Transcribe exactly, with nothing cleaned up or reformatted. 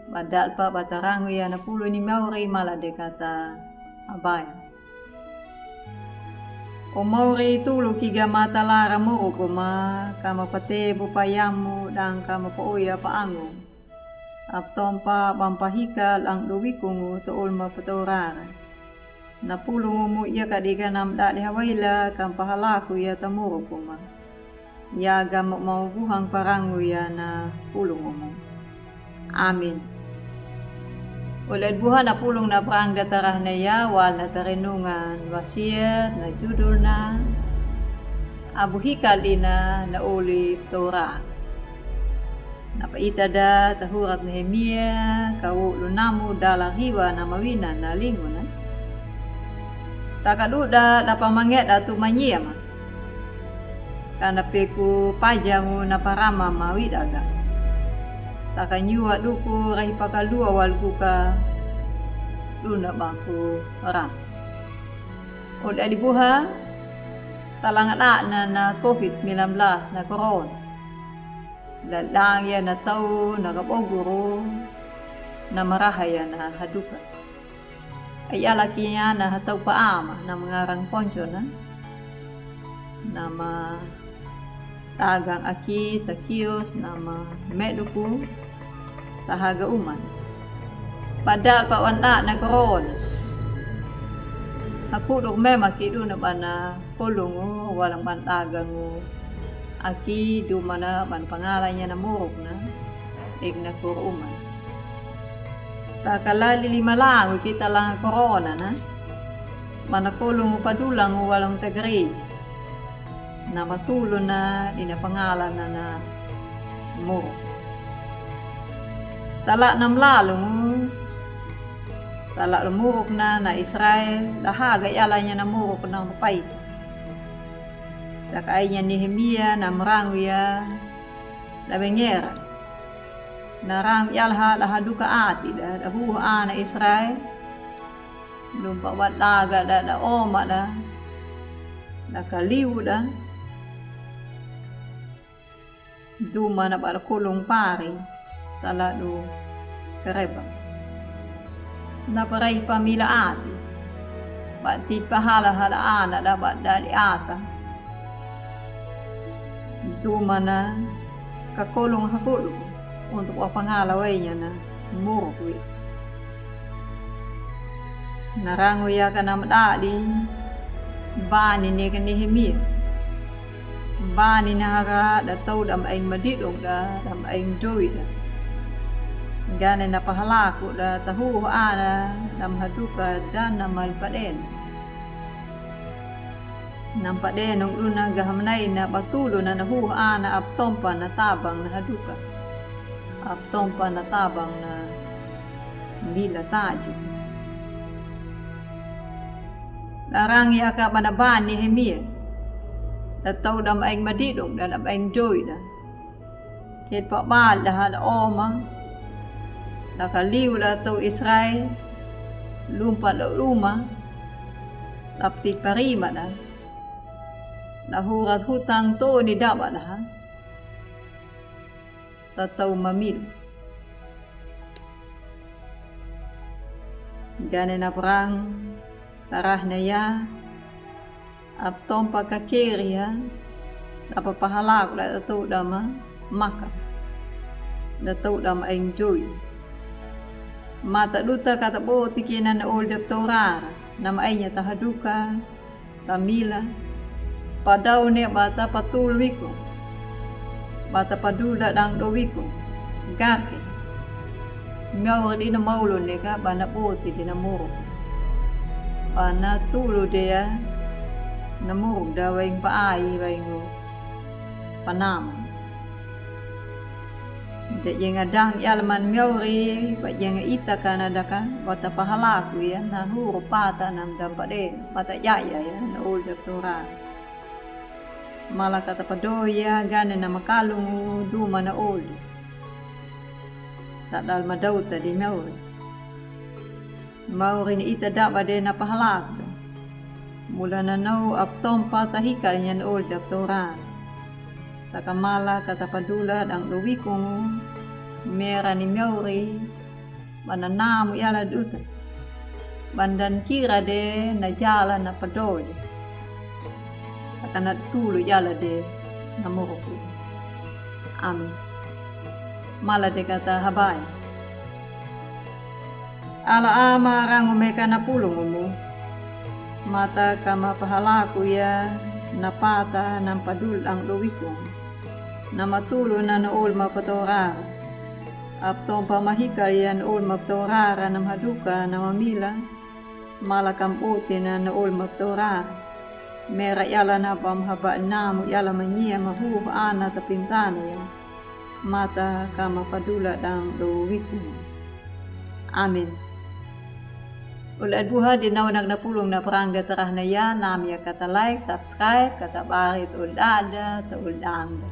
Ba dalpa ba tarangu ya na pulu ni mauri mala de kata abaya. O mauri, tulu ki ga matalara muruk ma, ka mapatebu pa yamu dang ka mapaoya pa angu. Aptompa ba mpahikal ang dowikungu to'ol ma pataurara. Na pulungu mu ya kadi ga na mdadi hawaila ka mpahalaku ya ta muruk ma. Ya ga ma-, mabuhang parangu ya na pulungu mu. Amin. Ol Adi Buha na pulung na prang da tarahna ya wal na tarenungan wasiat na judulna Abu Hikal Ina na Oli Ptaurara. Na paita da ta hurat Nehemia, ka wolu namu dala hiwa na mawinan na linguna. Taka duda da pa mangeda tu manyia ma. Ka na peku pajangu na parama ma widaga. Taka nyua duku rahi pakalua walguka duna baku ram. Ol Adi Buha, talanga dana na covid sembilan belas na korona. Lalang ya na tau na kaboguru, na maraha ya na haduka. Ai ala kinya na hatau pa ama, na mangarang ponco na. Na ma tagang aki, ta kios, na ma meduku, ta haga uman. Padal pa wanda na korona. Aku duk mema ki duna bana kolungu, walang ban tagangu. Aki duma na ban pangalanya na muruk na. Eg na kuru uman. Taka lali lima langu ki talanga korona na. Mana kolungu padulangu walang ta gereja. Na matulu na dina pangalana na muruk. Tala na mlalungu. Tala muruk na, na Israel. Lahaga yalanya na muruk na mapai. Taka ainya Nehemia na marangu ya. Na bengera. Na rang yalha da haduka ati da, da huhu ana Israel. Dumpa wadaga da, da oma da. Da kaliu da. Duma na bala kolung pari. Tala du kereba. Na parai pamila ati. Ba ti pahala hala ana da ba dali ata. Duma na kakolung hakulu untuk wa pangala wainya na muruk wi. Na rangu ya ka na mdadi bani ne ka Nehemia. Bani na hara da tau dam aing madidong da dam aing dowi da. Gane na pahalaku da tahu ana dam haduka dan na mal paden. Nampa de nong duna gaha mnai na batulu na nahuh ana aptompa na tabang na haduka. Aptompa na tabang na bila taju. Larangi aka bana bani Nehemia. Da tau dam aing madidong da dam aing dowi da. Ket pa bal da hada oma. Da kaliu da tau Israel. Lumpa da uma. Dapti parima da. Da hurat hutang toni daba da ha. Da tau mamil. Gane na prang. Tarahna ya, aptompa kakeri ya, da papahalaku da tau dama maka, da tau dama aing dowi. Mata duta kata boti kina na oli daptaurara, nama ainya tahaduka, tamila, padau ne bata patulu iku. Bata padula dang dowiku. Garke. Miau dina maulu neka bana boti dina muruk. Bana tulu dea na muruk da waing pa ai waingu. Panam. Nte jenga dang yalman miauri, ba jenga ita kana daka, bata pahalaku ya, na huru pata nam dampa de, bata jaya ya, na ul daptura. Mala kata padoya gane na makalungu duma na oli. Tadal madauta di mauri. Mauri ni ita daba de na pahalak da. Mula na nau aptompa tahikal nyan oli daptoran. Taka mala kata padula dang dowikungu. Mera ni mauri. Ba na namu yala duta. Ba ndan kira de na jala na padode. Taka na tulu yala de na moroku. Amin. Mala de kata habai. Ala ama rangu meka na pulungumu. Mata kama pahalaku ya na pata na padul ang do wiku. Na matulu na na ol mapatorara. Aptompa mahikal ya na ol mapatorara na mahaduka na mamila. Mala kam bote na na ol mapatorara. Mera yala na bam haba namu yala manyia mahuhu ana tapintana ya. Mata kama padula dang do wiku. Amin. Ol adbuha de na onak na pulung na prang de tarahna ya, nam ya kata like, subscribe, kata barit ol dada, ta ol dangda.